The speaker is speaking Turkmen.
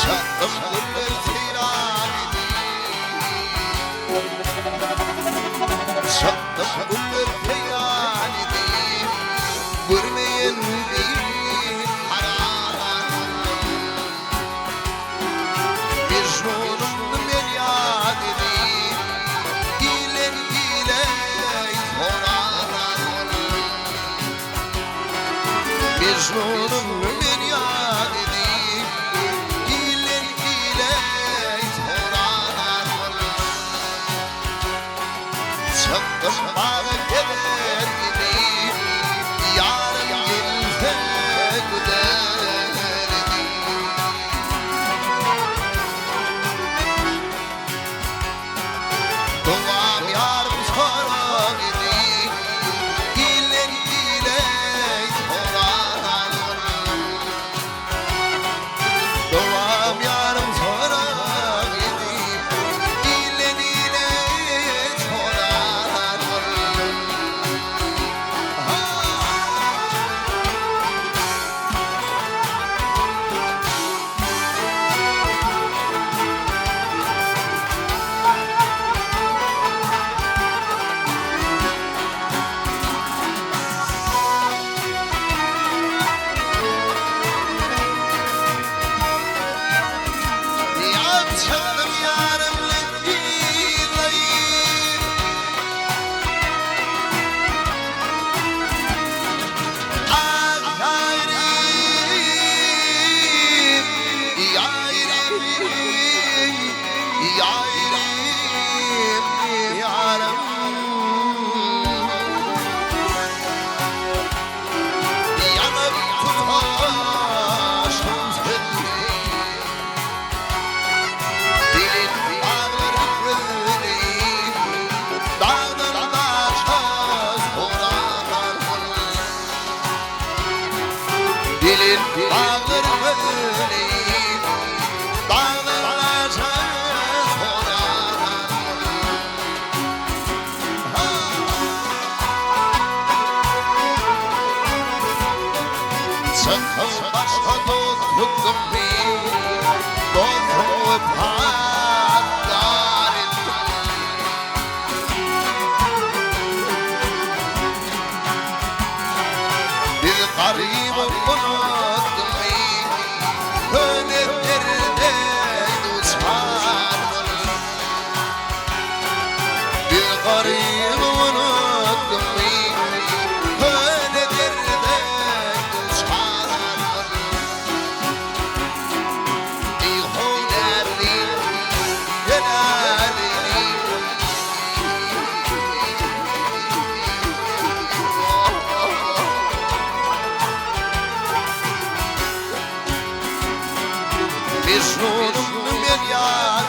Çykdym güller seýran edip. Çykdym güller seýran edip, Görmeýen bir haram. Mejnunymny men ýat edip, Ile ile sorar. Mejnunymny men ýat edip, Ile ile sorar. Çykdym baga gezer gidip, Ýarym gelse güzer edip. Dowam ýarym sorag edip, Ilden ile sorar. Dowam ýarym sorag edip, Ilden ile sorar. Ýa çykdym ýarym bilen yzlaýyn. Ah ýarym, ýarym, ýarym, ýarym. Ýanyp tutaşdym seni. Dilin daglar gözeli, Dagdan daşa sorar. Dilin daglar gözeli, Dagdan daşa sorar. Çykdym başga dost tutdum men, Dostum wepadar etdim. Bir garyby unutdym men, Köne derde duçar. Bir garyby unutdym men, Köne derde duçar. Eý hünärli, hünärli. Mejnunymny men ýat.